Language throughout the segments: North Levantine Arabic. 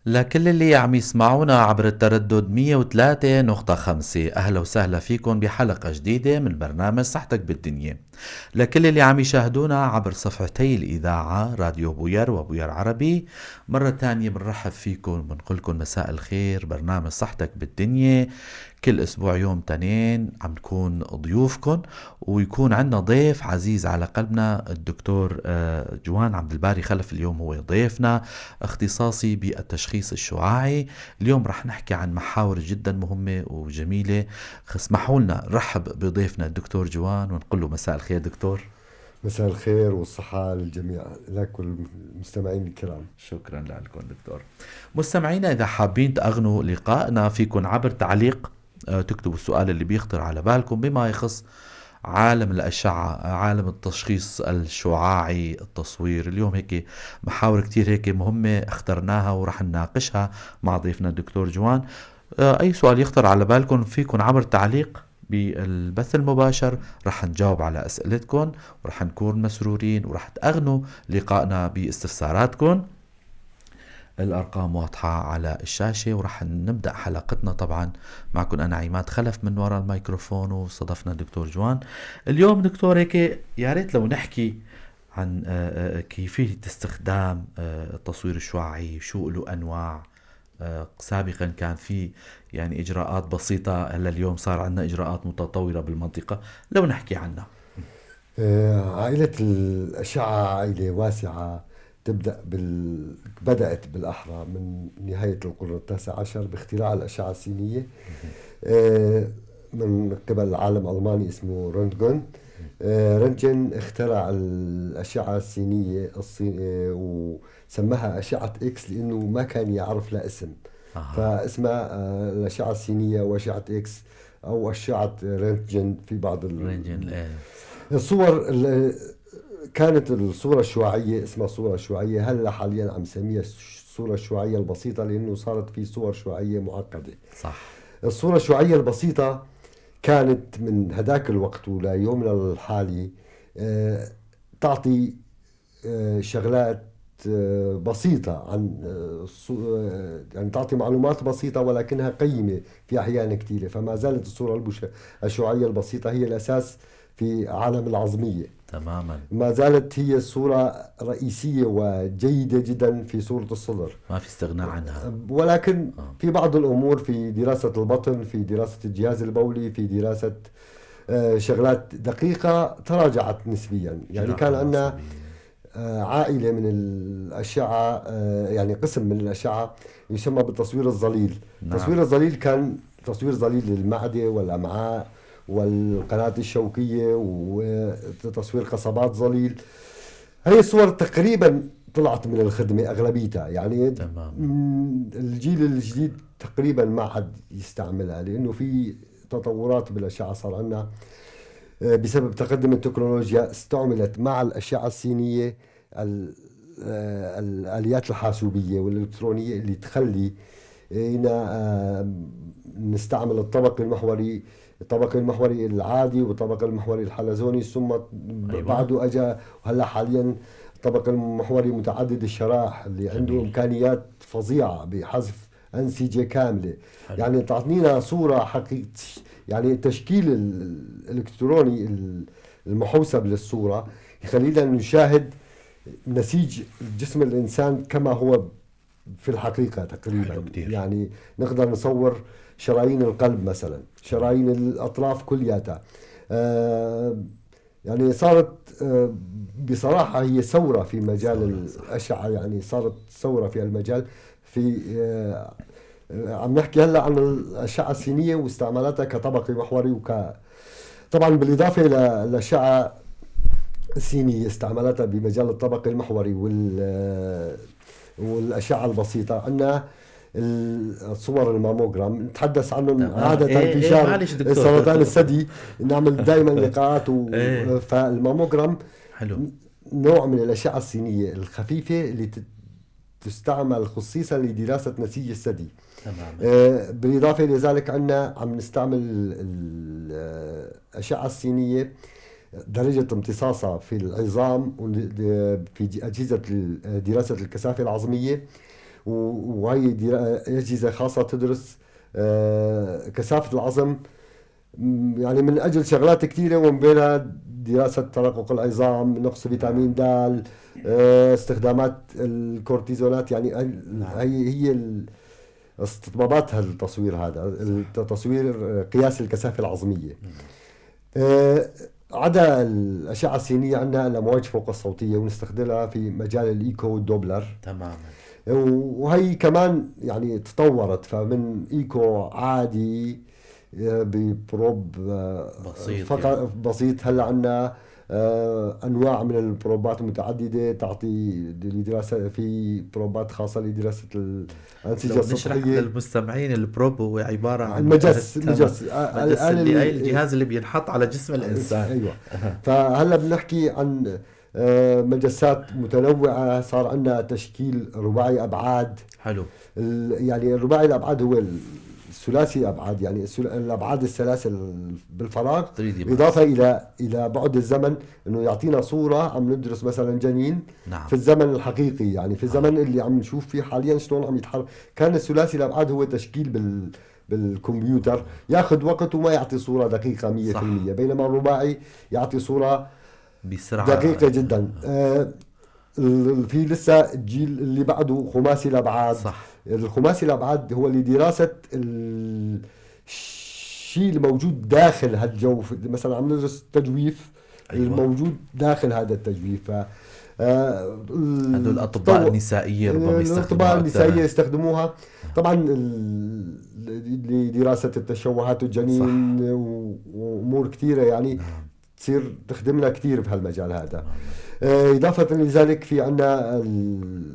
لكل اللي عم يسمعونا عبر التردد 103.5، أهلا وسهلا فيكم بحلقة جديدة من برنامج صحتك بالدنيا. لكل اللي عم يشاهدونا عبر صفحتي الإذاعة راديو بوير وبوير عربي، مرة تانية بنرحب فيكم وبنقول لكم مساء الخير. برنامج صحتك بالدنيا كل أسبوع يوم تنين عم نكون ضيوفكم، ويكون عندنا ضيف عزيز على قلبنا الدكتور جوان عبد الباري خلف. اليوم هو ضيفنا، اختصاصي بالتشخيص الشعاعي. اليوم رح نحكي عن محاور جدا مهمة وجميلة. اسمحوا لنا نرحب بضيفنا الدكتور جوان ونقول له مساء الخير دكتور. مساء الخير والصحة للجميع، لك والمستمعين الكرام. شكرا لكم دكتور. مستمعينا إذا حابين تأغنوا لقائنا فيكم عبر تعليق، تكتبوا السؤال اللي بيخطر على بالكم بما يخص عالم الأشعة، عالم التشخيص الشعاعي، التصوير. اليوم هيك محاور كتير هيك مهمة اخترناها ورح نناقشها مع ضيفنا الدكتور جوان. أي سؤال يخطر على بالكم فيكم عبر تعليق بالبث المباشر، رح نجاوب على أسئلتكم ورح نكون مسرورين ورح تأغنوا لقائنا باستفساراتكم. الأرقام واضحة على الشاشة ورح نبدأ حلقتنا. طبعا معكم أنا عماد خلف من وراء الميكروفون، وصدفنا الدكتور جوان. اليوم دكتور هيك يا ريت لو نحكي عن كيفية استخدام التصوير الشعاعي، شو له أنواع. سابقا كان في يعني إجراءات بسيطة، هلا اليوم صار عندنا إجراءات متطورة بالمنطقة، لو نحكي عنها. عائلة الأشعة عائلة واسعة، بدأت بالأحرى من نهاية القرن التاسع عشر باختراع الأشعة السينية من قبل عالم ألماني اسمه رنتجن. رنتجن اخترع الأشعة السينية وسماها أشعة إكس لأنه ما كان يعرف لها اسم. فاسمها الأشعة السينية وأشعة إكس أو أشعة رنتجن في بعض الصور. كانت الصورة الشعاعية اسمها صورة شعاعية، هلا حاليا عم نسميها الصورة الشعاعية البسيطة لأنه صارت في صور شعاعية معقدة. صح. الصورة الشعاعية البسيطة كانت من هداك الوقت وليومنا الحالي تعطي شغلات بسيطة عن يعني تعطي معلومات بسيطة ولكنها قيمة في أحيان كثيرة. فما زالت الصورة الشعاعية البسيطة هي الأساس في عالم العظمية. تماما. ما زالت هي الصورة رئيسية وجيدة جدا في صورة الصدر، ما في استغناء عنها. ولكن في بعض الأمور، في دراسة البطن، في دراسة الجهاز البولي، في دراسة شغلات دقيقة تراجعت نسبيا. يعني كان عندنا عائلة من الأشعة، يعني قسم من الأشعة يسمى بالتصوير الظليل. نعم. التصوير الظليل كان تصوير ظليل للمعدة والأمعاء والقناة الشوكية وتصوير قصبات ظليل. هي الصور تقريبا طلعت من الخدمة أغلبيتها، يعني تمام. الجيل الجديد تقريبا ما حد يستعملها لأنه في تطورات بالأشعة صار عندنا بسبب تقدم التكنولوجيا. استعملت مع الأشعة السينية الآليات الحاسوبية والإلكترونية اللي تخلي هنا نستعمل الطبق المحوري، الطبق المحوري العادي والطبق المحوري الحلزوني، ثم أيوة. بعده اجى وهلا حاليا الطبق المحوري متعدد الشرائح اللي عنده امكانيات فظيعه بحذف انسجه كامله. حلو. يعني تعطينا صوره حقيقه، يعني التشكيل الالكتروني المحوسب للصوره يخلينا نشاهد نسيج جسم الانسان كما هو في الحقيقه تقريبا. يعني نقدر نصور شرايين القلب مثلا، شرايين الأطراف كلياتها. يعني صارت بصراحة هي ثورة في مجال الأشعة، يعني صارت ثورة في المجال. في عم نحكي هلا عن الأشعة السينية واستعمالاتها كطبقي محوري طبعا بالإضافة إلى الأشعة السينية استعمالاتها بمجال الطبقي المحوري والأشعة البسيطة، عندنا الصور الماموجرام نتحدث عنهم عادة في شهر سرطان الثدي، نعمل دائما لقاءات فالماموجرام حلو. نوع من الأشعة السينية الخفيفة اللي تستعمل خصيصا لدراسة نسيج الثدي. تمام. بالإضافة إلى ذلك عندنا عم نستعمل الأشعة السينية درجة امتصاصها في العظام في أجهزة دراسة الكثافة العظمية، وهي أجهزة خاصة تدرس كثافة العظم، يعني من أجل شغلات كثيرة، ومن بينها دراسة ترقق العظام، نقص فيتامين د، استخدامات الكورتيزونات. يعني هي استطبابات هالتصوير هذا، التصوير قياس الكثافة العظمية. عدا الأشعة السينية عندنا الأمواج فوق الصوتية، ونستخدمها في مجال الإيكو والدوبلر. تماما. وهي كمان يعني تطورت، فمن إيكو عادي ب probe بسيط فقط يعني. بسيط، هلا عندنا انواع من البروبات متعددة تعطي لدراسة، في بروبات خاصة لدراسة الانسجة لو نشرح السطحية. للمستمعين ال probe هو عبارة عن المجس، تمام. المجس. المجس اللي هي الجهاز اللي بينحط على جسم الانسان. ايوه. فهلا بنحكي عن مجسات متنوعة، صار عندنا تشكيل رباعي ابعاد. حلو. يعني الرباعي الابعاد هو الثلاثي ابعاد، يعني الابعاد الثلاثة بالفراغ، 3D max. اضافه الى بعد الزمن، انه يعطينا صوره عم ندرس مثلا جنين في الزمن الحقيقي، يعني في الزمن اللي عم نشوف فيه حاليا شلون عم يتحرك. كان الثلاثي الابعاد هو تشكيل بالكمبيوتر، ياخذ وقت وما يعطي صوره دقيقة 100%، بينما الرباعي يعطي صوره بسرعة دقيقة جدا. في لسه الجيل اللي بعده خماسي الابعاد. الخماسي الابعاد هو لدراسة الشيء الموجود داخل هالجو، مثلا عم ندرس التجويف. الموجود داخل هذا التجويف. هدول الأطباء النسائية ربما يستخدموها الأطباء أكثر. النسائية يستخدموها طبعا لدراسة التشوهات الجنين وأمور كثيرة، يعني تصير تخدمنا كثير في هالمجال هذا. إضافة لذلك في عندنا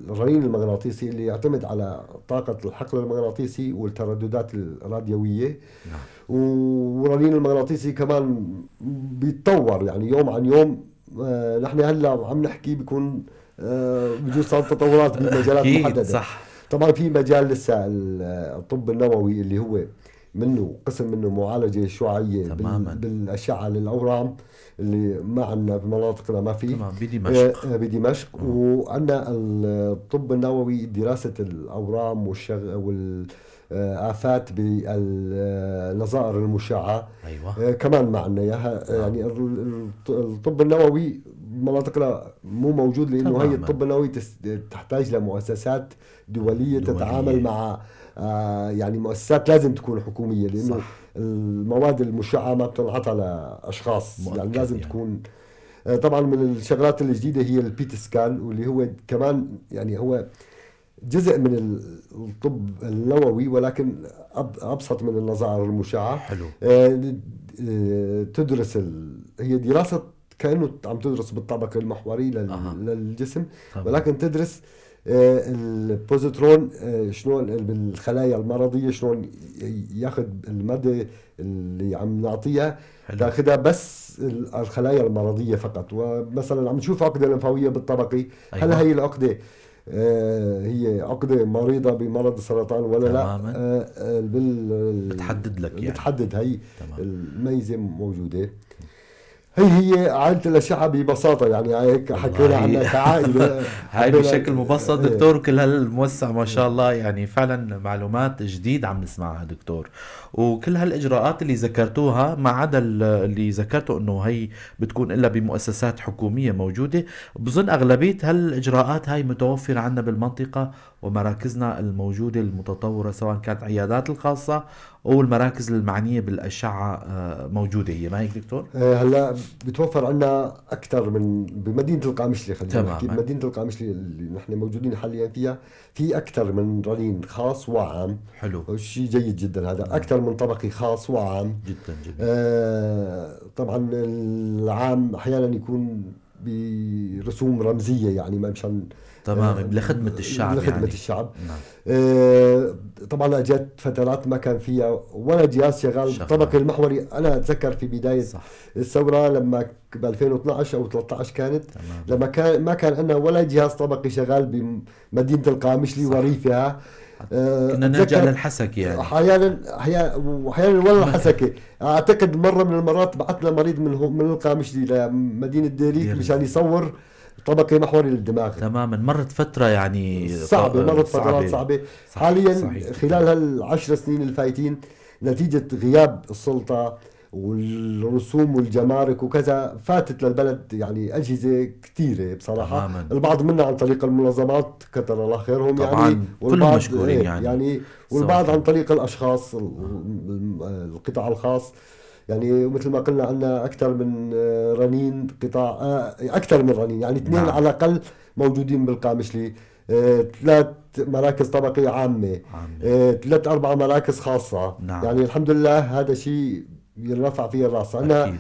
الرنين المغناطيسي اللي يعتمد على طاقة الحقل المغناطيسي والترددات الراديوية. والرنين المغناطيسي كمان بيتطور، يعني يوم عن يوم. نحن هلا عم نحكي بيكون بجوز صار تطورات بمجالات محددة. طبعا في مجال لسه الطب النووي اللي هو منه قسم منه معالجة شعاعية بالأشعة للأورام اللي ما عندنا بمناطقنا ما في. بدمشق. بدمشق. وعندنا الطب النووي دراسة الأورام والآفات بالنظائر المشعة. كمان ما عندنا إياها. يعني الطب النووي بمناطقنا مو موجود، لأنه هي الطب النووي تحتاج لمؤسسات دولية تتعامل مع يعني مؤسسات لازم تكون حكومية، لأنه المواد المشعة ما بتنعطى لأشخاص، يعني لازم تكون. طبعا من الشغلات الجديدة هي ال PET scan، واللي هو كمان يعني هو جزء من الطب النووي، ولكن أبسط من النظائر المشعة. تدرس هي دراسة كأنه عم تدرس بالطبق المحوري للجسم، ولكن تدرس البوزيترون، شلون بالخلايا المرضية، شلون ياخذ المادة اللي عم نعطيها، تاخذها بس الخلايا المرضية فقط. ومثلا عم نشوف عقدة لمفاوية بالطبقي، هل هي العقدة هي عقدة مريضة بمرض السرطان ولا لا؟ بتحدد لك يعني. بتحدد، هي الميزة موجودة. هي عائلة الأشعة ببساطة، يعني هيك حكينا عنها كعائلة. هاي بشكل مبسط دكتور، كل هالموسع ما شاء الله، يعني فعلا معلومات جديدة عم نسمعها دكتور. وكل هالإجراءات اللي ذكرتوها ما عدا اللي ذكرته إنه هي بتكون إلا بمؤسسات حكومية موجودة، بظن أغلبية هالإجراءات هاي متوفرة عندنا بالمنطقة ومراكزنا الموجودة المتطورة، سواء كانت عيادات الخاصة أو المراكز المعنية بالأشعة، موجودة هي، ما هيك دكتور؟ هلا بتوفر عندنا أكثر من بمدينة القامشلي، خلينا نحكي بمدينة القامشلي اللي نحن موجودين حاليا فيها، في أكثر من رنين خاص وعام. شيء جيد جدا هذا، أكثر من طبقي خاص وعام. جدا جدا. طبعا العام أحيانا يكون برسوم رمزية، يعني ما مشان لخدمة الشعب لخدمة يعني. الشعب. طبعا اجت فترات ما كان فيها ولا جهاز شغال الطبقي المحوري. انا اتذكر في بداية الثورة لما ب 2012 او 13 كانت، لما ما كان عندنا ولا جهاز طبقي شغال بمدينة القامشلي وريفها. كنا نلجأ للحسكة يعني. وأحيانا ولا الحسكة. أعتقد مرة من المرات بعثنا مريض من القامشلي لمدينة ديريك مشان يصور طبقي محوري للدماغ. تماما، مرت فترة يعني صعبة، مرت فترات صعبة. حاليا صحيح. خلال هال10 سنين الفايتين نتيجة غياب السلطة والرسوم والجمارك وكذا فاتت للبلد يعني أجهزة كثيرة بصراحة. تماماً. البعض منها عن طريق المنظمات كتر الله خيرهم طبعاً. يعني، كلهم مشكورين يعني. والبعض عن طريق الأشخاص القطاع الخاص. يعني مثل ما قلنا عندنا أكثر من رنين قطاع، أكثر من رنين يعني 2 نعم. على الأقل موجودين بالقامشلي، 3 مراكز طبقية عامة، 3-4 مراكز خاصة. نعم. يعني الحمد لله هذا شيء يرفع فيه الراس. عندنا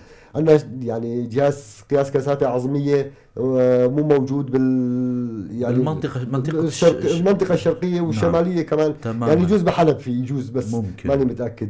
يعني جهاز قياس كثافة عظمية مو موجود بال يعني المنطقة المنطقة الشرقية والشمالية. نعم. كمان. تماما. يعني يجوز بحلب في يجوز بس ممكن. ماني متأكد.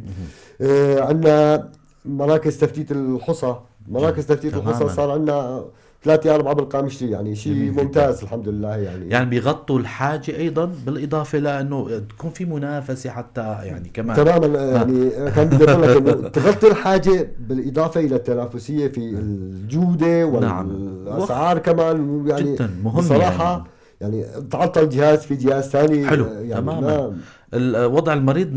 عندنا مراكز تفتيت الحصى، مراكز تفتيت الحصى صار عندنا 3-4 بالقامشلي، يعني شيء ممتاز الحمد لله. يعني بيغطوا الحاجة أيضا، بالإضافة لأنه تكون في منافسة حتى يعني كمان. تماما، يعني كان بدي أقول لك إنه تغطي الحاجة بالإضافة إلى التنافسية في الجودة والأسعار. نعم. كمان يعني جدا مهم بصراحة يعني تعطل جهاز في جهاز ثاني. حلو. يعني تماما. وضع المريض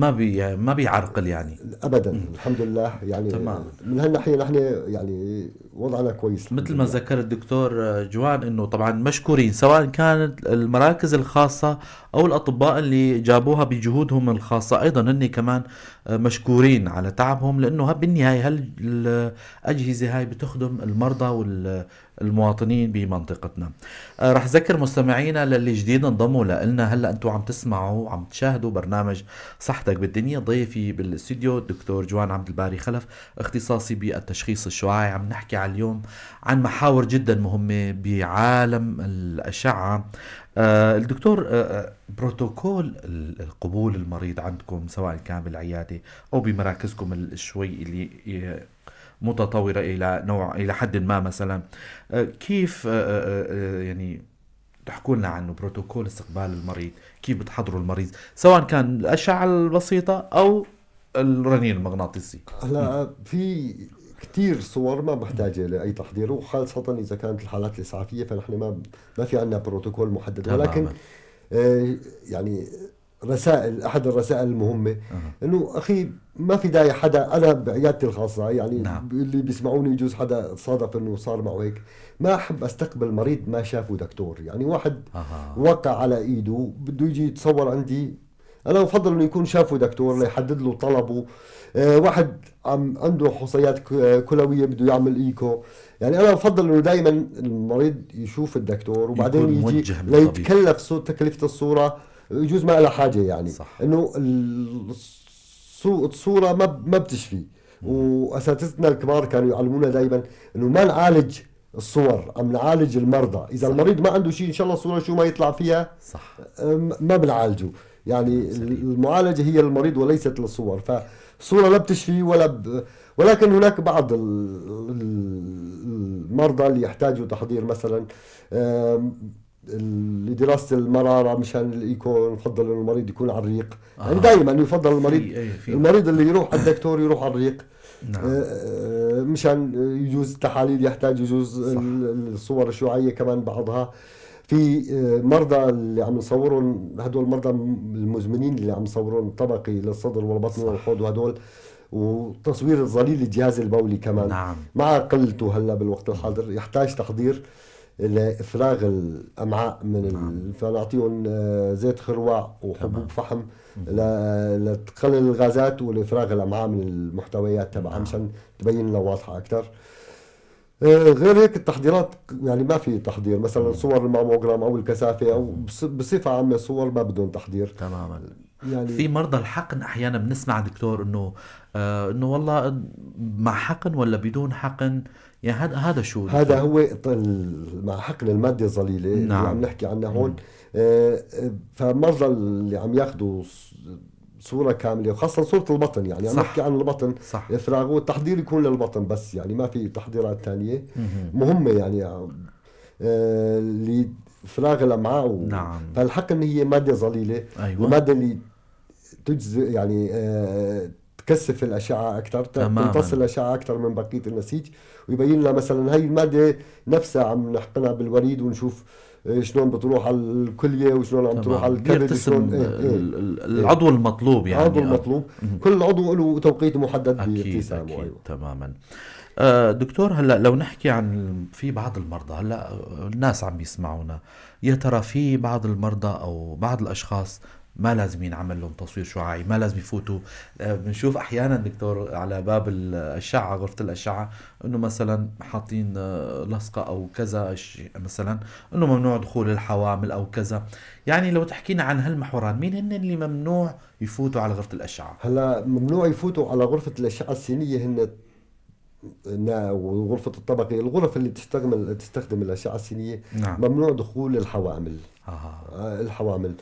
ما بيعرقل يعني ابدا. الحمد لله يعني. تمام. من هالناحية نحن يعني وضعنا كويس مثل ما ذكر الدكتور جوان، انه طبعا مشكورين سواء كانت المراكز الخاصة او الاطباء اللي جابوها بجهودهم الخاصة، ايضا هن كمان مشكورين على تعبهم، لانه بالنهاية هالاجهزه هاي بتخدم المرضى والمواطنين بمنطقتنا. رح ذكر مستمعينا للي جديد انضموا لنا هلا، انتم عم تسمعوا وعم تشاهدوا برنامج صحتك بالدنيا. ضيفي بالاستوديو الدكتور جوان عبد الباري خلف، اختصاصي بالتشخيص الشعاعي. عم نحكي على اليوم عن محاور جدا مهمة بعالم الأشعة. الدكتور، بروتوكول القبول المريض عندكم سواء كان بالعيادة أو بمراكزكم الشوي اللي متطورة إلى نوع إلى حد ما مثلا، كيف يعني تحكوا لنا عنه بروتوكول استقبال المريض، كيف بتحضروا المريض سواء كان الأشعة البسيطة أو الرنين المغناطيسي؟ هلا في كثير صور ما محتاجة لأي تحضير، وخاصة إذا كانت الحالات الإسعافية فنحن ما في عندنا بروتوكول محدد. ولكن يعني رسائل، أحد الرسائل المهمة إنه أخي ما في داعي حدا، أنا بعيادتي الخاصة يعني. نعم. اللي بيسمعوني يجوز حدا صادف إنه صار معه هيك، ما أحب أستقبل مريض ما شافه دكتور. يعني واحد وقع على إيده بده يجي يتصور عندي، أنا بفضل إنه يكون شافه دكتور ليحدد له طلبه. واحد عنده حصيات كلوية بده يعمل إيكو، يعني أنا بفضل إنه دائما المريض يشوف الدكتور وبعدين يجي ليتكلف تكلفة الصورة، يجوز ما لها حاجة يعني. صح. إنه الصورة ما بتشفي، وأساتذتنا الكبار كانوا يعلمونا دائما إنه ما نعالج الصور، عم نعالج المرضى. إذا صح. المريض ما عنده شيء إن شاء الله الصورة شو ما يطلع فيها. صح. ما بنعالجه. يعني المعالجة هي المريض وليست للصور، فالصورة لا بتشفي ولا ولكن هناك بعض المرضى اللي يحتاجوا تحضير مثلا لدراسة المرارة مشان الإيكو، نفضل إنه المريض يكون على الريق. يعني دائما يفضل المريض المريض اللي يروح على الدكتور يروح على الريق. نعم. مشان يجوز التحاليل يحتاج، يجوز الصور الشعاعية كمان بعضها. في مرضى اللي عم نصورهم، هدول المرضى المزمنين اللي عم نصورهم طبقي للصدر والبطن والحوض وهدول، وتصوير الظليل للجهاز البولي كمان. نعم. مع قلته هلا بالوقت الحاضر يحتاج تحضير لافراغ الامعاء من. نعم. فنعطيهم زيت خروع وحبوب فحم لتقلل الغازات ولافراغ الامعاء من المحتويات تبعها. نعم. مشان تبين لنا واضحة اكثر. غير هيك التحضيرات يعني ما في تحضير، مثلا صور الماموجرام او الكثافة او بصفة عامة صور ما بدهم تحضير. تماما. يعني في مرضى الحقن احيانا بنسمع دكتور انه انه والله مع حقن ولا بدون حقن، يعني هذا شو هذا هو مع حقن المادة الظليله. نعم. اللي عم نحكي عنها هون. فمرضى اللي عم ياخذوا صورة كاملة وخاصة صورة البطن، يعني عم نحكي عن البطن. صح. إفراغه والتحضير يكون للبطن بس، يعني ما في تحضيرات ثانية مهمة يعني لإفراغ الأمعاء. نعم. فالحقن هي مادة ظليلة. أيوة. المادة اللي تجزء يعني تكثف الأشعة أكثر، تمتص الأشعة أكثر من بقية النسيج، ويبين لنا مثلا هي المادة نفسها عم نحقنها بالوريد ونشوف شلون بتروح على الكلية وشلون عم تروح على الكبد، شلون العضو المطلوب، يعني العضو المطلوب. كل عضو له توقيت محدد بارتسامه. أيوة. تماما. دكتور، هلا لو نحكي عن في بعض المرضى، هلا الناس عم يسمعونا، يا ترى في بعض المرضى او بعض الاشخاص ما لازم ينعمل لهم تصوير شعاعي، ما لازم يفوتوا؟ بنشوف احيانا دكتور على باب الاشعة، غرفة الاشعة، انه مثلا حاطين لصقه او كذا، مثلا انه ممنوع دخول الحوامل او كذا. يعني لو تحكينا عن هالمحوران، مين هن اللي ممنوع يفوتوا على غرفة الاشعة؟ هلا ممنوع يفوتوا على غرفة الاشعة السينيه هن وغرفة الطبقي، الغرف اللي تستخدم الأشعة السينية. نعم. ممنوع دخول الحوامل. الحوامل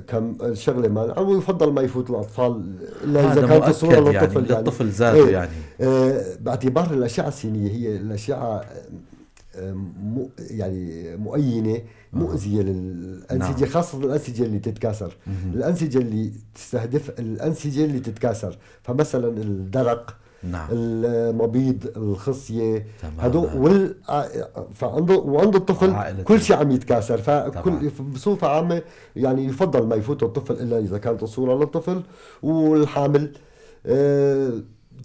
كم شغلة ما، أو يفضل ما يفوت الأطفال إلا إذا كانت الصورة للطفل، يعني للطفل ذاته. يعني باعتبار الأشعة السينية هي الأشعة يعني مؤينة مؤذية للأنسجة. نعم. خاصة الأنسجة اللي تتكاثر. الأنسجة اللي تستهدف الأنسجة اللي تتكاثر، فمثلا الدرق، نعم. المبيض، الخصية، هدول فعنده وعند الطفل كل شيء عم يتكاثر، فكل بصفة عامة يعني يفضل ما يفوت الطفل إلا إذا كانت الصورة للطفل. والحامل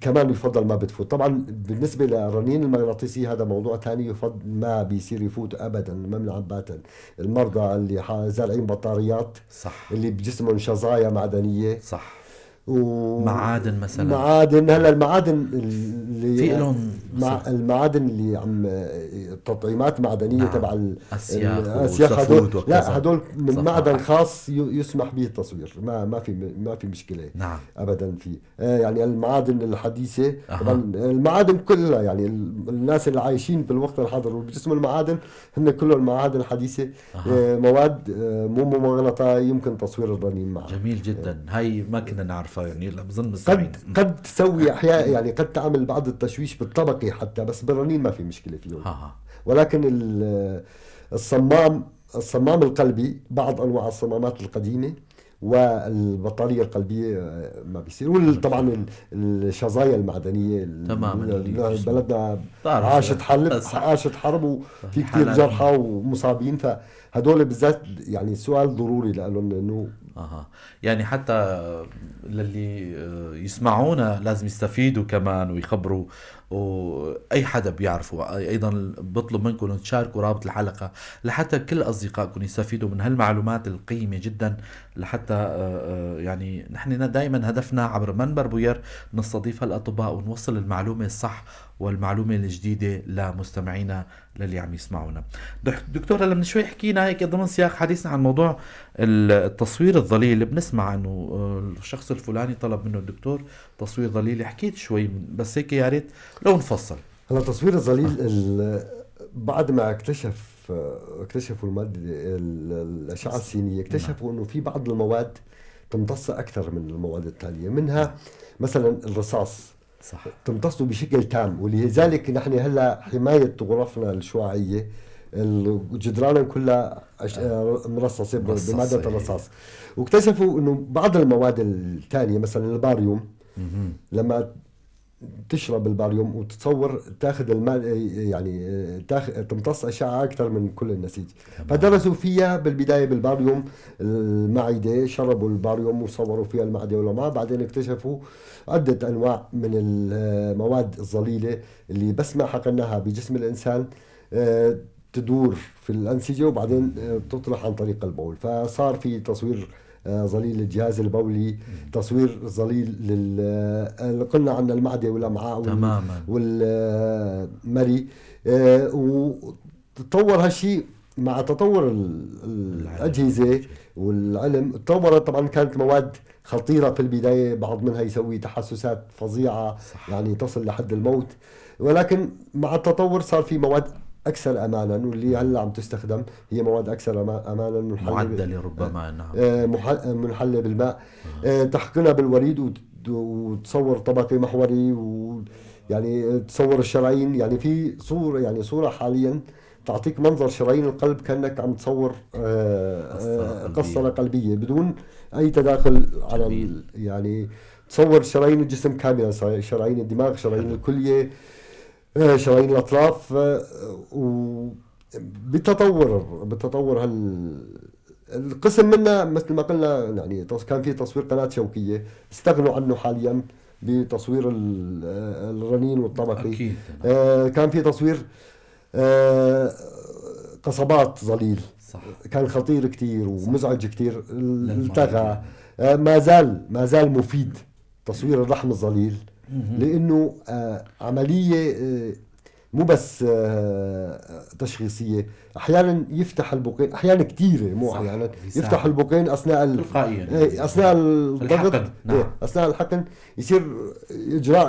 كمان يفضل ما بتفوت. طبعا بالنسبة للرنين المغناطيسي هذا موضوع ثاني، يفضل ما بيصير يفوت أبدا، ممنوع باتا. المرضى اللي زارعين بطاريات، صح. اللي بجسمهم شظايا معدنية، صح، معادن مثلا، معادن. هلا المعادن اللي في لهم المعادن اللي عم تطعيمات معدنية. نعم. تبع الاسياخ هدول، لا هدول من معدن خاص يسمح به التصوير، ما في مشكلة. نعم. ابدا في يعني المعادن الحديثة. طبعا المعادن كلها، يعني الناس اللي عايشين بالوقت الحاضر وبجسم المعادن هن كلهم المعادن الحديثة. مواد مو ممغنطه يمكن تصوير الرنين معها. جميل جدا، هاي ما كنا نعرف يعني. بظن قد تسوي احيانا، يعني قد تعمل بعض التشويش بالطبقي حتى، بس بالرنين ما في مشكلة فيهم. ولكن الصمام القلبي، بعض انواع الصمامات القديمة والبطاريه القلبية ما بيصير. وطبعا الشظايا المعدنية، تماما، بلدنا عاشت حرب، عاشت حرب وفي كثير جرحى ومصابين، فهدول بالذات يعني السؤال ضروري لهم انه يعني حتى للي يسمعونا لازم يستفيدوا كمان ويخبروا واي حدا بيعرفوا. ايضا بطلب منكم تشاركوا رابط الحلقة لحتى كل اصدقائكم يستفيدوا من هالمعلومات القيمة جدا، لحتى يعني نحن دائما هدفنا عبر منبر بوير نستضيف الاطباء ونوصل المعلومة الصح والمعلومه الجديدة لمستمعينا للي عم يسمعونا. دكتور، هلا من شوي حكينا هيك ضمن سياق حديثنا عن موضوع التصوير الظليل، بنسمع انه الشخص الفلاني طلب منه الدكتور تصوير ظليل، حكيت شوي بس هيك يا ريت لو نفصل. هلا تصوير الظليل بعد ما اكتشفوا المادة الأشعة السينية، اكتشفوا انه في بعض المواد تمتص أكثر من المواد الثانية، منها مثلا الرصاص. صح. تمتصه بشكل تام، ولذلك نحن هلا حماية غرفنا الشعاعية جدرانها كلها مرصصة بمادة الرصاص. واكتشفوا انه بعض المواد الثانية مثلا الباريوم، لما تشرب الباريوم وتتصور تاخذ الماء، يعني تمتص اشعه اكثر من كل النسيج. فدرسوا فيها بالبداية بالباريوم المعدة، شربوا الباريوم وصوروا فيها المعدة والامعاء، بعدين اكتشفوا عده انواع من المواد الظليله اللي بس ما حقناها بجسم الانسان تدور في الانسجة وبعدين تطرح عن طريق البول. فصار في تصوير ظليل للجهاز البولي، تصوير ظليل لل قلنا عن المعدة والامعاء والمري. وتطور هالشيء مع تطور الاجهزة والعلم. تطورت طبعا، كانت مواد خطيرة في البداية، بعض منها يسوي تحسسات فظيعة. صح. يعني تصل لحد الموت، ولكن مع التطور صار في مواد اكثر امانا، واللي هلا عم تستخدم هي مواد اكثر امانا، معدله ربما. نعم، منحله بالماء، تحقنها بالوريد وتصور طبقي محوري، ويعني تصور الشرايين. يعني في صوره، يعني صوره حاليا تعطيك منظر شرايين القلب كانك عم تصور قسطره قلبية بدون اي تداخل على يعني تصور شرايين الجسم كاملة، شرايين الدماغ، شرايين الكلية، شرايين الأطراف. وبالتطور القسم منها مثل ما قلنا يعني كان في تصوير قناة شوكية، استغنوا عنه حاليا بتصوير الرنين والطبقي. أكيد. كان في تصوير قصبات ظليل. صح. كان خطير كتير ومزعج كتير، التغى. ما زال مفيد تصوير الرحم الظليل، لأنه عملية مو بس تشخيصية، أحيانا يفتح البقين، أحيانا كثيرة مو أحيانا، يفتح البقين أثناء تلقائيا، أثناء الضغط، نعم. أثناء الحقن يصير إجراء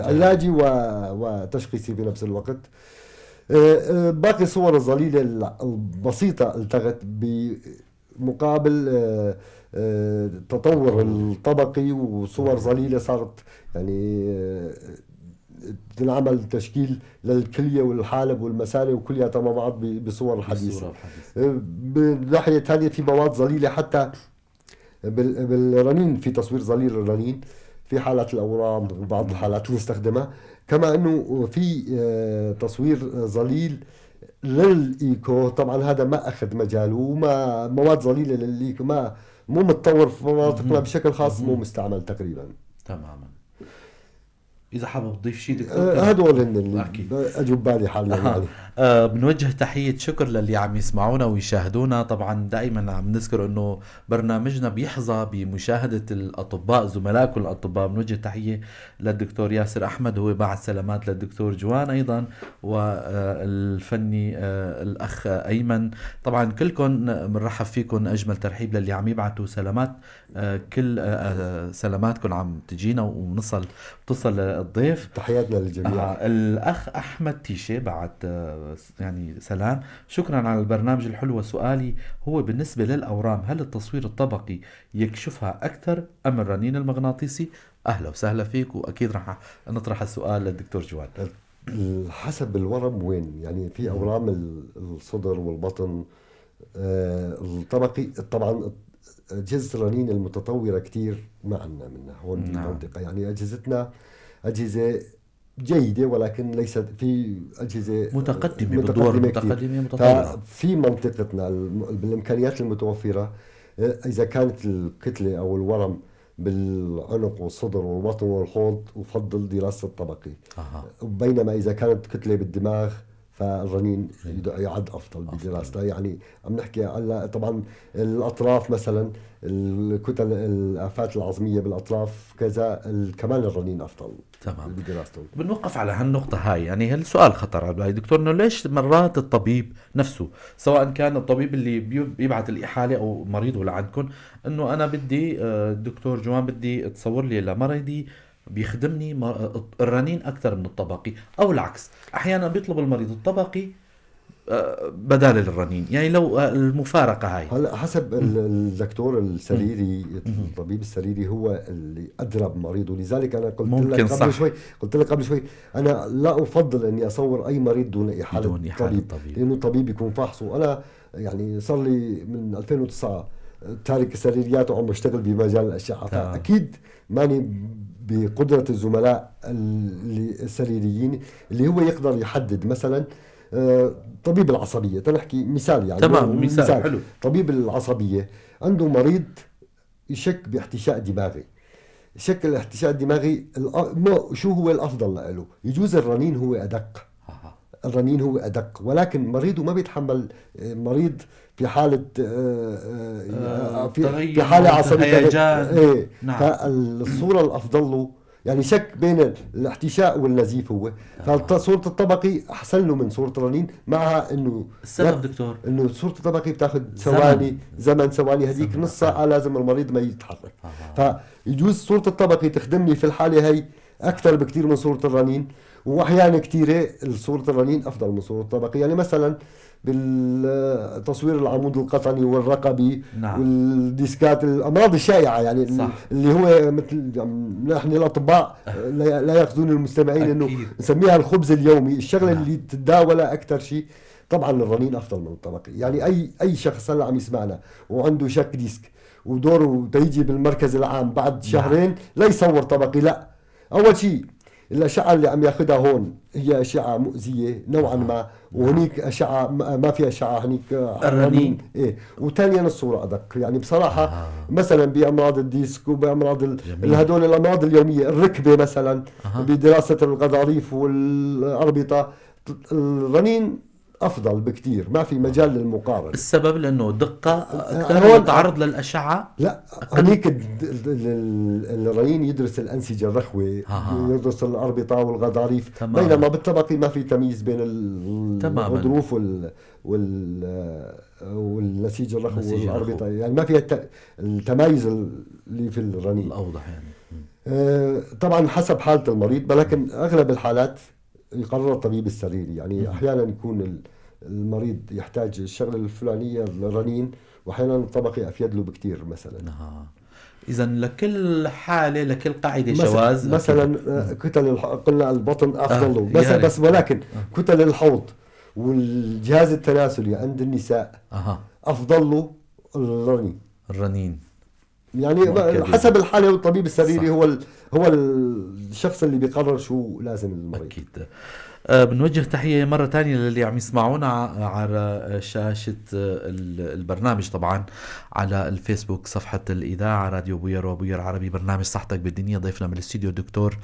علاجي وتشخيصي بنفس الوقت. باقي الصور الظليلة البسيطة التغت بمقابل التطور الطبقي، وصور ظليلة صارت يعني تنعمل تشكيل للكلية والحالب والمسالة وكلها مع بعض بصور الحديثة. بالناحية الثانية في مواد ظليلة حتى بالرنين، في تصوير ظليل الرنين في حالات الأورام وبعض الحالات نستخدمها، كما أنه في تصوير ظليل للإيكو. طبعا هذا ما أخذ مجاله، وما مواد ظليلة للإيكو ما مو متطور في مناطقنا بشكل خاص، مو مستعمل تقريبا. تماما. إذا حابب تضيف شيء دكتور؟ هدول هن اللي أجوا ببالي حاليا. يعني بنوجه تحية شكر للي عم يسمعونا ويشاهدونا. طبعا دائما عم نذكر إنه برنامجنا بيحظى بمشاهدة الأطباء، زملائكم الأطباء. بنوجه تحية للدكتور ياسر أحمد، هو بعد سلامات للدكتور جوان أيضا، والفني الأخ أيمن. طبعا كلكم بنرحب فيكم أجمل ترحيب للي عم يبعثوا سلامات، كل سلاماتكم عم تجينا ونصل بتصل الضيف. تحياتنا للجميع. الأخ أحمد تيشي بعد يعني سلام، شكرا على البرنامج الحلو. وسؤالي هو بالنسبة للأورام، هل التصوير الطبقي يكشفها أكثر أم الرنين المغناطيسي؟ أهلا وسهلا فيك، وأكيد رح نطرح السؤال للدكتور جوان. حسب الورم وين، يعني في أورام الصدر والبطن الطبقي. طبعا أجهزة الرنين المتطورة كتير ما عندنا منها هون بالمنطقة، يعني أجهزتنا أجهزة جيدة، ولكن ليست في أجهزة متقدمة بالدول المتقدمة متطورة. في منطقتنا بالإمكانيات المتوفرة، إذا كانت الكتلة أو الورم بالعنق والصدر والبطن والحوض أفضل دراسة الطبقي. بينما إذا كانت كتلة بالدماغ فالرنين يعد أفضل بدراستها. يعني عم نحكي على طبعا الأطراف مثلا، الكتل الآفات العظمية بالأطراف كذا، كمان الرنين أفضل. تمام. بدراسته. بنوقف على هالنقطة هاي، يعني هالسؤال خطر على بالي دكتور، إنه ليش مرات الطبيب نفسه، سواء كان الطبيب اللي بيبعث الإحالة أو مريضه لعندكم، إنه أنا بدي دكتور جوان بدي تصور لي لمريضي بيخدمني الرنين أكثر من الطبقي، أو العكس، أحيانا بيطلب المريض الطبقي بدال الرنين، يعني لو المفارقة هاي. هلا حسب الدكتور السريري، الطبيب السريري هو اللي أدرى بمريضه، لذلك أنا قلت لك قبل شوي أنا لا أفضل أني أصور أي مريض دون إحالة طبيب، لأنه الطبيب يكون فاحصه. أنا يعني صار لي من 2009 تارك السريريات وعم بشتغل بمجال الأشعة، فأكيد ماني بقدرة الزملاء السريريين اللي هو يقدر يحدد. مثلا طبيب العصبية، تنحكي مثال يعني، تمام، مثال حلو. طبيب العصبية عنده مريض يشك باحتشاء دماغي، شك الاحتشاء الدماغي شو هو الأفضل له؟ يجوز الرنين هو أدق، الرنين هو أدق، ولكن مريضه ما بيتحمل، مريض في حالة في حالة عصبية. إيه. نعم. فالصورة الأفضل له يعني شك بين الاحتشاء والنزيف هو، فصورة الطبقي أحسن له من صورة الرنين، مع إنه السبب دكتور إنه صورة الطبقي بتاخذ ثواني، زمن ثواني، هذيك نص ساعة لازم المريض ما يتحرك. فيجوز صورة الطبقي تخدمني في الحالة هي أكثر بكثير من صورة الرنين، وأحيانا كثيرة صورة الرنين أفضل من صورة الطبقي. يعني مثلا بالتصوير العمود القطني والرقبي، نعم، والديسكات، الامراض الشائعة يعني، صح، اللي هو مثل نحن الاطباء لا ياخذون المستمعين انه نسميها الخبز اليومي، الشغلة، نعم، اللي تتداولها اكثر شيء. طبعا الرنين افضل من الطبقي. يعني اي شخص هلا عم يسمعنا وعنده شك disque ودوره تيجي بالمركز العام بعد شهرين، لا يصور طبقي. لا، اول شيء الاشعة اللي عم ياخذها هون هي اشعه مؤذية نوعا ما، وهنيك اشعه ما في اشعه هنيك. الرنين. ايه، وثانيا الصورة ادق يعني بصراحه. مثلا بامراض ال disque وبامراض هدول الامراض اليوميه، الركبة مثلا، بدراسة الغضاريف والاربطه الرنين افضل بكثير، ما في مجال للمقارنه. السبب لانه دقه اكثر والتعرض للاشعه؟ لا، هنيك الرنين يدرس الانسجة الرخوه، يدرس الاربطه والغضاريف، بينما بالطبقي ما في تمييز بين الغضروف والنسيج الرخو والاربطه، يعني ما فيها التمايز اللي في الرنين. الاوضح يعني. طبعا حسب حاله المريض، ولكن اغلب الحالات يقرر الطبيب السريري. يعني احيانا يكون المريض يحتاج الشغلة الفلانية الرنين، واحيانا الطبقي افيد له بكثير مثلا. اذا لكل حاله، لكل قاعدة شواذ. مثلا كتل، قلنا البطن افضل له، بس ولكن كتل الحوض والجهاز التناسلي عند النساء افضل له الرنين. الرنين. يعني حسب الحالة والطبيب السريري هو الشخص اللي بيقرر شو لازم المريض. اكيد. بنوجه تحية مرة تانية للي عم يسمعونا على شاشة البرنامج، طبعا على الفيسبوك صفحة الإذاعة راديو بوير وبوير عربي، برنامج صحتك بالدنيا. ضيفنا من الاستديو الدكتور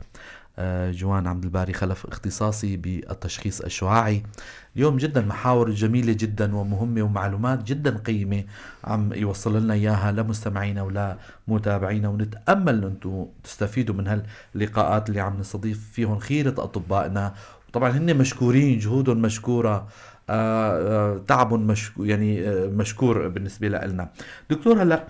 جوان عبد الباري خلف، اختصاصي بالتشخيص الشعاعي. اليوم جدا محاور جميلة جدا ومهمة ومعلومات جدا قيمة عم يوصل لنا إياها لمستمعينا ولمتابعينا، ونتأمل أنتم تستفيدوا من هاللقاءات اللي عم نستضيف فيهم خيرة أطبائنا. طبعا هن مشكورين، جهودهم مشكورة، تعبهم يعني مشكور بالنسبة لنا. دكتور، هلا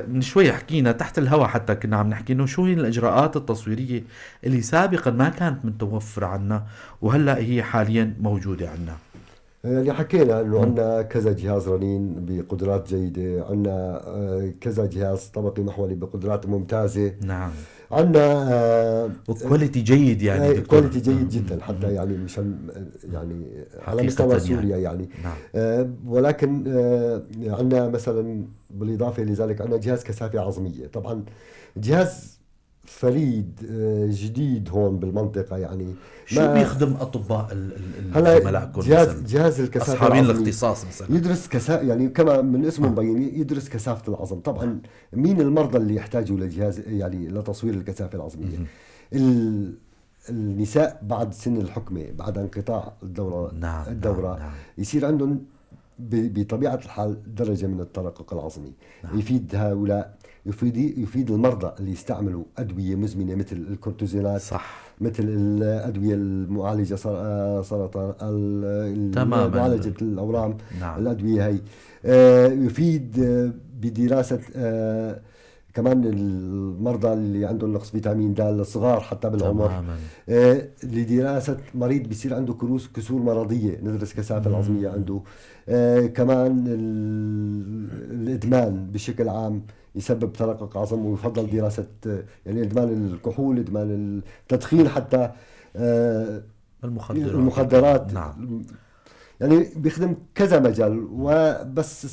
من شوي حكينا تحت الهواء، حتى كنا عم نحكي انه شو هي الاجراءات التصويرية اللي سابقا ما كانت متوفرة عنا وهلا هي حاليا موجودة عنا. يعني حكينا انه عندنا كذا جهاز رنين بقدرات جيده، عندنا كذا جهاز طبقي محوري بقدرات ممتازه. عندنا و quality جيد يعني. دكتور، quality جيد جدا حتى، يعني مشان يعني على مستوى سوريا يعني. ولكن عندنا مثلا بالاضافة لذلك عندنا جهاز كثافة عظميه، طبعا جهاز فريد جديد هون بالمنطقة يعني. شو بيخدم اطباء زملائكم؟ جهاز الكثافة اصحابين الاختصاص مثلا؟ يدرس كثافه، يعني كما من اسمه مبين يدرس كثافة العظم. طبعا مين المرضى اللي يحتاجوا لجهاز يعني لتصوير الكثافة العظميه؟ النساء بعد سن الحكمه، بعد انقطاع الدوره، الدوره، يصير عندهم بطبيعة الحال درجه من الترقق العظمي. يفيد هؤلاء، يفيد المرضى اللي يستعملوا ادوية مزمنة مثل الكورتيزونات، مثل الادوية المعالجة سرطان، معالجة الاورام. الادوية هي يفيد بدراسة كمان المرضى اللي عندهم نقص فيتامين د الصغار حتى بالعمر. لدراسة مريض بيصير عنده كسور مرضية، ندرس كثافة العظمية عنده. كمان الإدمان بشكل عام يسبب ترقق عظم، ويفضل دراسة يعني إدمان الكحول، إدمان التدخين، حتى المخدرات. المخدرات. يعني بيخدم كذا مجال، وبس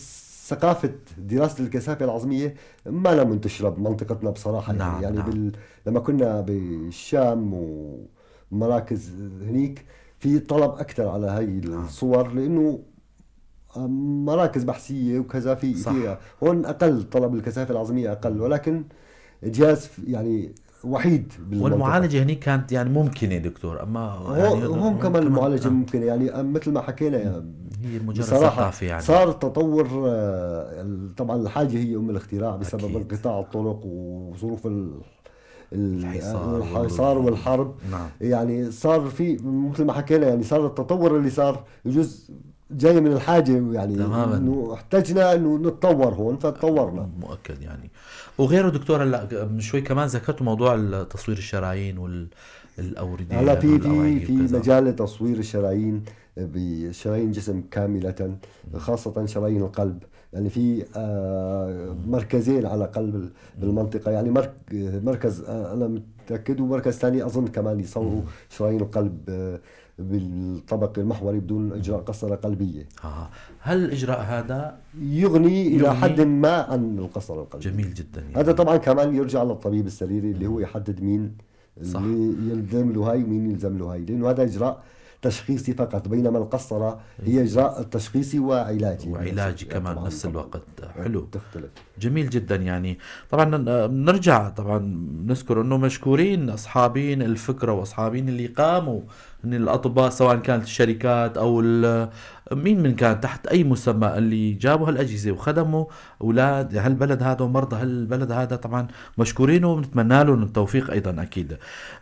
ثقافة دراسة الكثافة العظمية ما لها منتشرة بمنطقتنا بصراحة. يعني لما كنا بالشام ومراكز هنيك في طلب أكثر على هاي الصور، لأنه مراكز بحثية وكذا في فيها. هون أقل طلب الكثافة العظمية أقل، ولكن جهاز يعني وحيد بالمنطقة. والمعالجة هنيك كانت يعني ممكنة دكتور، أما يعني هون كمان المعالجة ممكنة، يعني مثل ما حكينا يعني هي مجرد بصراحة ثقافة يعني. صار تطور، طبعا الحاجة هي أم الاختراع بسبب انقطاع الطرق وظروف الحصار الحصار والحرب. يعني صار في مثل ما حكينا، يعني صار التطور اللي صار يجوز جاي من الحاجة، يعني انه احتجنا انه نتطور هون فتطورنا. مؤكد يعني. وغيره دكتور، هلا من شوي كمان ذكرت موضوع تصوير الشرايين والاوردة. هلا في والأوعية في في وكذا. مجال تصوير الشرايين، بشرايين الجسم كاملة، خاصة شرايين القلب. يعني في مركزين على قلب بالمنطقة، يعني مركز أنا متاكد، ومركز ثاني اظن كمان يصوروا شرايين القلب بالطبق المحوري بدون اجراء قسطره قلبية. هل الاجراء هذا يغني الى حد ما عن القسطرة القلبية؟ جميل جدا. يعني هذا طبعا كمان يرجع للطبيب السريري اللي هو يحدد مين صح. اللي يلزم له هاي ومين يلزم له هاي، لانه هذا اجراء تشخيصي فقط، بينما القسطرة هي اجراء تشخيصي وعلاجي، وعلاجي كمان نفس الوقت. حلو، تختلف. جميل جدا. يعني طبعا نرجع طبعا نذكر انه مشكورين اصحابين الفكرة واصحابين اللي قاموا من الاطباء، سواء كانت الشركات او مين من كان تحت اي مسمى، اللي جابوا هالاجهزه وخدموا اولاد هالبلد هذا ومرضى هالبلد هذا، طبعا مشكورين ونتمنى لهم التوفيق ايضا اكيد.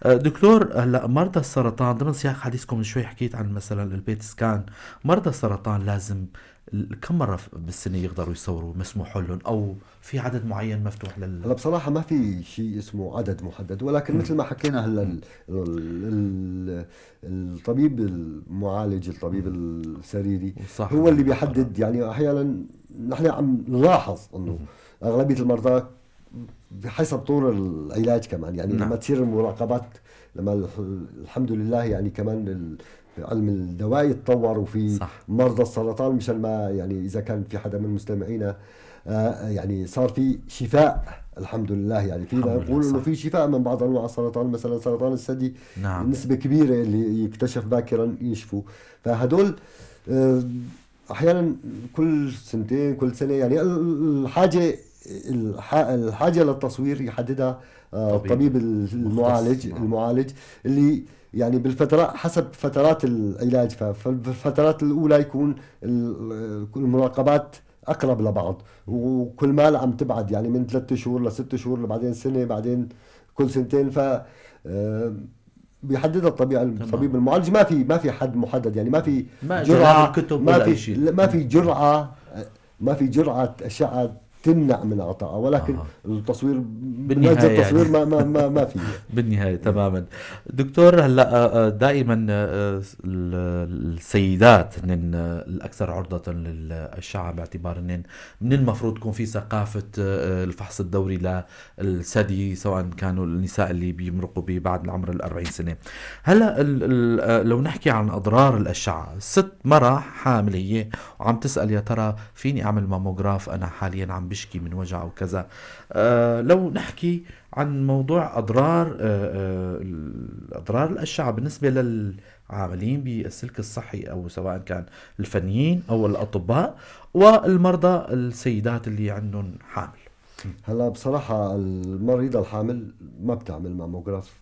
دكتور، هلا مرضى السرطان ضمن سياق حديثكم شوي حكيت عن مثلا ال PET scan، مرضى السرطان لازم كم مرة بالسنة يقدروا يصوروا، مسموح لهم أو في عدد معين مفتوح لل؟ هلا بصراحة ما في شيء اسمه عدد محدد، ولكن مثل ما حكينا هلا الطبيب المعالج، الطبيب السريري هو اللي بيحدد. يعني أحيانا نحن عم نلاحظ إنه أغلبية المرضى بحسب طور العلاج كمان، يعني لما تصير المراقبات، لما الحمد لله يعني كمان علم الدواء يتطور، وفي صح. مرضى السرطان مشان ما يعني اذا كان في حدا من مستمعينا يعني صار في شفاء الحمد لله، يعني فينا نقول انه في شفاء من بعض انواع السرطان، مثلا سرطان الثدي نسبه كبيرة اللي يكتشف باكرا يشفوا. فهدول احيانا كل سنتين كل سنة، يعني الحاجة للتصوير يحددها الطبيب المعالج، المعالج اللي يعني بالفترات حسب فترات العلاج. فالفترات الاولى يكون المراقبات اقرب لبعض، وكل ما عم تبعد يعني من 3 شهور ل6 شهور، بعدين سنة، بعدين كل سنتين. ف بيحددها الطبيب المعالج. ما في حد محدد، يعني ما في جرعة، ما في جرعة اشعه تمنع من عطائها، ولكن التصوير بالنهاية التصوير يعني ما ما ما في بالنهاية. تماما. دكتور، هلا دائما السيدات هن الاكثر عرضه للاشعه، باعتبار ان من المفروض تكون في ثقافة الفحص الدوري للثدي، سواء كانوا النساء اللي بيمرقوا بعد العمر ال 40 سنة. هلا لو نحكي عن اضرار الاشعة، ست مرة حامل هي وعم تسال يا ترى فيني اعمل ماموغراف، انا حاليا عم بشكي من وجع وكذا. لو نحكي عن موضوع اضرار اضرار الاشعة بالنسبة للعاملين بالسلك الصحي، او سواء كان الفنيين او الاطباء والمرضى السيدات اللي عندهم حامل. هلا بصراحة المريضة الحامل ما بتعمل ماموغراف،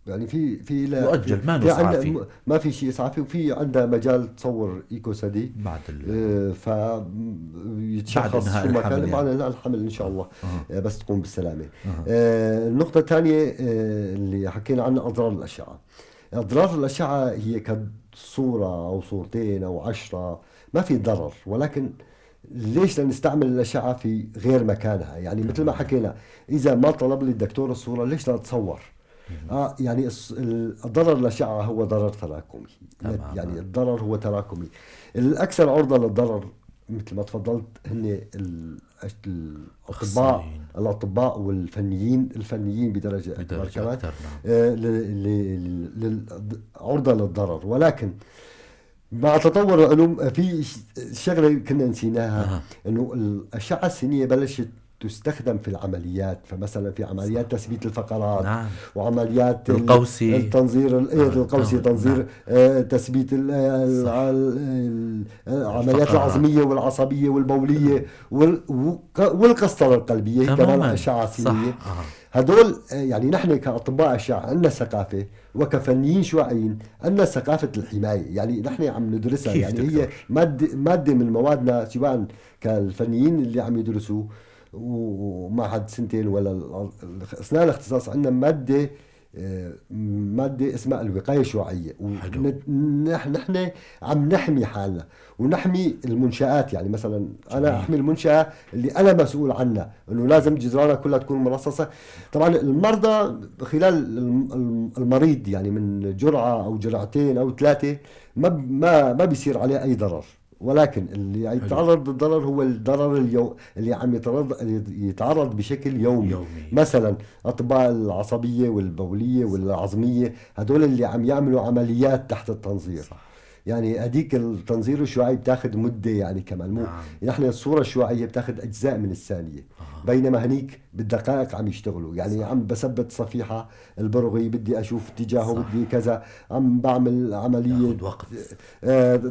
يعني في مؤجل، ما اسعافي، ما في شيء اسعافي، وفي عندها مجال تصور ايكو ثدي بعد فيتشخص شو ما كان بعد انهاء الحمل ان شاء الله. بس تقوم بالسلامة. النقطة الثانية اللي حكينا عنها اضرار الاشعة. اضرار الاشعة هي كصوره او صورتين او 10 ما في ضرر، ولكن ليش نستعمل الاشعة في غير مكانها؟ يعني مثل ما حكينا، اذا ما طلب لي الدكتور الصورة ليش لا اتصور؟ يعني الضرر الأشعة هو ضرر تراكمي. يعني الضرر هو تراكمي. الأكثر عرضة للضرر مثل ما تفضلت هن الأطباء والفنيين، الفنيين بدرجة أكبر كمان عرضة للضرر. ولكن مع تطور العلوم في شغلة كنا نسيناها، إنه الأشعة السينية بلشت تستخدم في العمليات، فمثلا في عمليات تثبيت الفقرات، وعمليات القوسي، التنظير القوسي، تنظير تثبيت العمليات العظميه والعصبية والبوليه والقسطره القلبية كمان اشعه سينيه. هدول يعني نحن كاطباء اشعه عندنا ثقافة، وكفنيين شعاعيين عندنا ثقافة الحماية، يعني نحن عم ندرسها، يعني هي مادة من موادنا، سواء كالفنيين اللي عم يدرسوا ومعهد سنتين ولا اثناء الاختصاص، عندنا مادة اسمها الوقاية الشعاعيه، ونحن عم نحمي حالنا ونحمي المنشآت. يعني مثلا انا احمي المنشاة اللي انا مسؤول عنها، انه لازم جدرانها كلها تكون مرصصه. طبعا المرضى خلال المريض يعني من جرعة او جرعتين او 3 ما بيصير عليه اي ضرر. ولكن اللي يتعرض للضرر هو الضرر اللي عم يتعرض بشكل يومي. مثلا اطباء العصبية والبوليه والعظميه، هدول اللي عم يعملوا عمليات تحت التنظير. صح. يعني هديك التنظير الشعاعي بتاخذ مده يعني كمان مو. نعم. نحن الصورة الشعاعيه بتاخذ اجزاء من الثانية، بينما هنيك بالدقائق عم يشتغلوا. يعني صح. عم بثبت صفيحه البرغي، بدي اشوف اتجاهه، صح. بدي كذا، عم بعمل عملية وقت.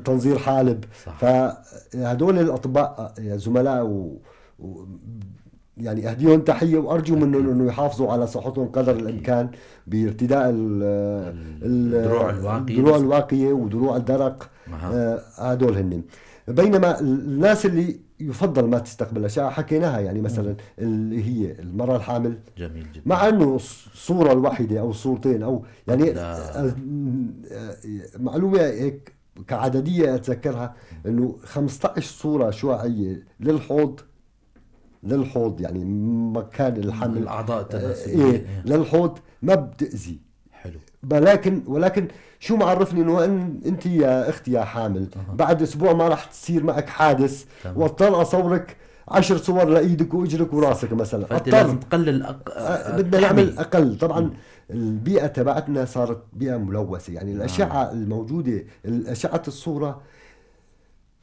تنظير حالب. صح. فهدول الاطباء زملاء يعني اهديهم تحية وارجو منهم انه يحافظوا على صحتهم قدر الامكان بارتداء الدروع الواقيه ودروع الدرق. هدول هن. بينما الناس اللي يفضل ما تستقبل اشعه حكيناها، يعني مثلا اللي هي المراة الحامل. جميل جدا. مع انه الصورة الواحدة او الصورتين او يعني معلومة هيك كعدديه اتذكرها، انه 15 صوره شعاعيه للحوض يعني مكان الحمل، الاعضاء التناسلية، إيه للحوض ما بتاذي. حلو. ولكن شو معرفني انه انت يا اختي يا حامل بعد اسبوع ما راح تصير معك حادث واضطر اصورك 10 صور لايدك واجرك وراسك مثلا. فانت لازم تقلل بدنا نعمل اقل. طبعا البيئة تبعتنا صارت بيئة ملوثة، يعني الاشعة الموجودة، اشعه الصورة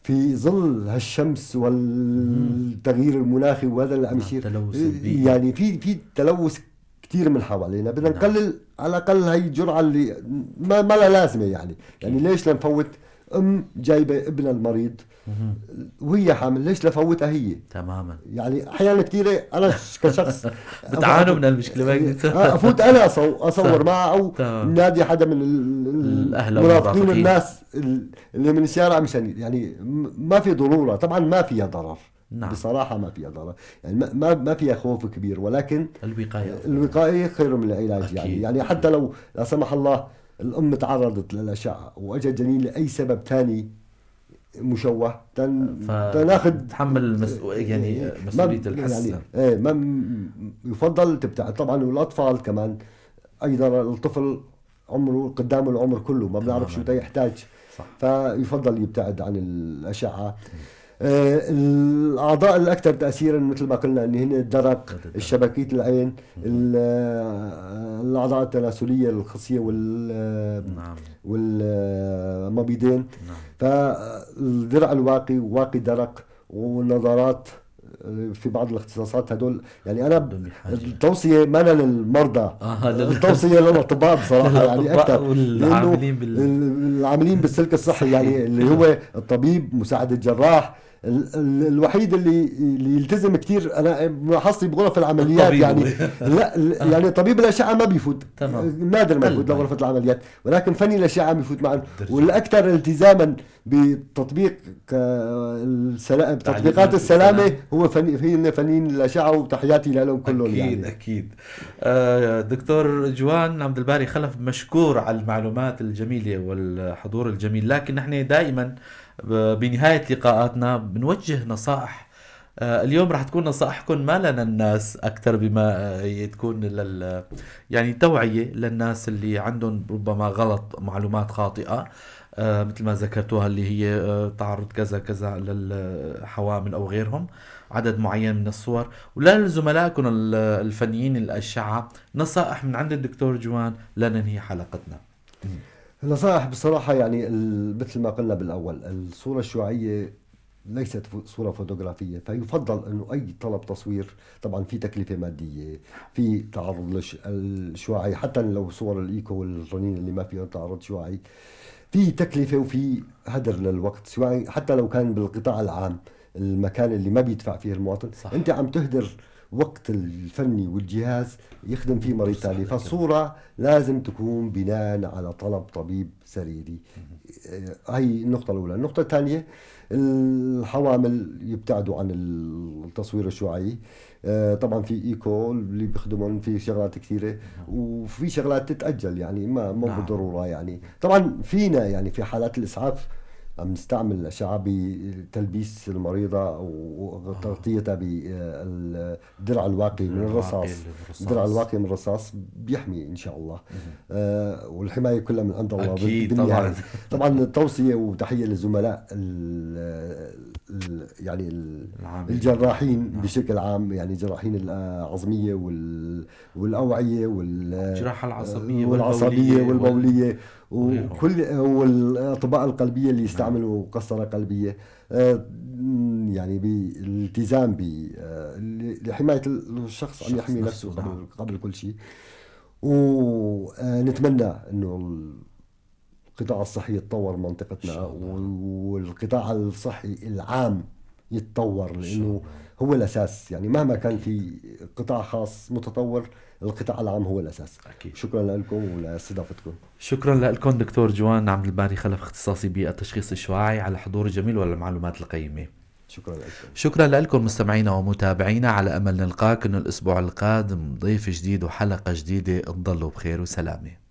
في ظل هالشمس والتغيير المناخي وهذا اللي عم يصير، يعني في تلوث كثير من حوالينا، بدنا نقلل على الاقل هي الجرعة اللي ما لها لازمه. يعني ليش لنفوت ام جايبه ابنها المريض وهي حامل، ليش لفوتها هي؟ تماما. يعني احيانا كثيرة انا كشخص بتعانوا من المشكلة، افوت انا اصور معها او نادي حدا من المرافقين الناس اللي من الشارع، مشان يعني ما في ضرورة. طبعا ما فيها ضرر. نعم. بصراحة ما فيها ضرر، يعني ما فيها خوف كبير، ولكن الوقاية خير من العلاج. أكيد. يعني حتى لو لا سمح الله الام تعرضت للاشعه واجى جنين لاي سبب ثاني مشوه، تناخذ تحمل المسؤولية، يعني مسؤولية الحس. يعني ايه ما يفضل تبتعد طبعا. والاطفال كمان ايضا، الطفل عمره قدامه العمر كله، ما بنعرف شو يحتاج. صح. فيفضل يبتعد عن الاشعة. الاعضاء الاكثر تاثيرا مثل ما قلنا ان هن الدرق، الشبكيه العين، الاعضاء التناسلية، الخصيه والمبيضين. نعم. فالدرع الواقي وواقي درق والنظارات في بعض الاختصاصات هدول. يعني انا التوصية ما للمرضى، التوصية للاطباء بصراحة، يعني اكثر العاملين بالسلك الصحي، يعني اللي هو الطبيب، مساعد الجراح، الوحيد اللي يلتزم كثير. انا ملاحظتي بغرف العمليات يعني لا يعني طبيب الاشعة ما بيفوت، نادر ما يفوت لغرفة العمليات، ولكن فني الاشعة بيفوت معه. والاكثر التزاما بتطبيق تطبيقات السلامة هو فنيين الاشعة، وتحياتي لهم كلهم. اكيد يعني. اكيد. دكتور جوان عبد الباري خلف، مشكور على المعلومات الجميلة والحضور الجميل، لكن نحن دائما بنهاية لقاءاتنا بنوجه نصائح. اليوم راح تكون نصائحكم ما لنا الناس أكثر بما تكون يعني توعية للناس اللي عندهم ربما غلط، معلومات خاطئة، مثل ما ذكرتوها اللي هي تعرض كذا كذا للحوامل أو غيرهم، عدد معين من الصور. ولزملائكم الفنيين الأشعة نصائح من عند الدكتور جوان لننهي حلقتنا. النصائح بصراحة يعني مثل ما قلنا بالأول، الصورة الشعاعية ليست صورة فوتوغرافية، فيفضل أنه أي طلب تصوير طبعا في تكلفة مادية، في تعرض للشعاعي، حتى لو صور الإيكو والرنين اللي ما فيها تعرض شعاعي، في تكلفة وفي هدر للوقت، سواء حتى لو كان بالقطاع العام، المكان اللي ما بيدفع فيه المواطن. صح. أنت عم تهدر وقت الفني والجهاز يخدم فيه مريض ثاني. فالصورة لازم تكون بناء على طلب طبيب سريري. هي النقطة الأولى. النقطة الثانية، الحوامل يبتعدوا عن التصوير الشعاعي. طبعا في ايكو اللي بيخدمهم، في شغلات كثيرة، وفي شغلات تتأجل، يعني ما بالضرورة. يعني طبعا فينا يعني في حالات الإسعاف عم نستعمل الأشعة بتلبيس المريضة وتغطيتها بالدرع الواقي من الرصاص. الدرع الواقي من الرصاص بيحمي إن شاء الله، والحماية كلها من عند الله. أكيد طبعا. طبعا التوصية وتحية للزملاء يعني الجراحين بشكل عام، يعني جراحين العظمية والأوعية والجراحة العصبية والعصبية والبولية وكل والأطباء القلبية اللي يستعملوا قسطرة قلبية، يعني بالالتزام لحماية الشخص، عم يحمي نفسه قبل كل شيء. ونتمنى انه القطاع الصحي يتطور منطقتنا، والقطاع الصحي العام يتطور، لانه هو الاساس. يعني مهما كان في قطاع خاص متطور، القطاع العام هو الاساس. أكيد. شكرا لكم ولاستضافتكم. شكرا لكم دكتور جوان عبد الباري خلف، اختصاصي بالتشخيص الشعاعي، على الحضور الجميل والمعلومات القيمة. شكرا لكم. شكرا لكم مستمعينا ومتابعينا، على امل نلقاكم الاسبوع القادم ضيف جديد وحلقه جديدة. تضلوا بخير وسلامه.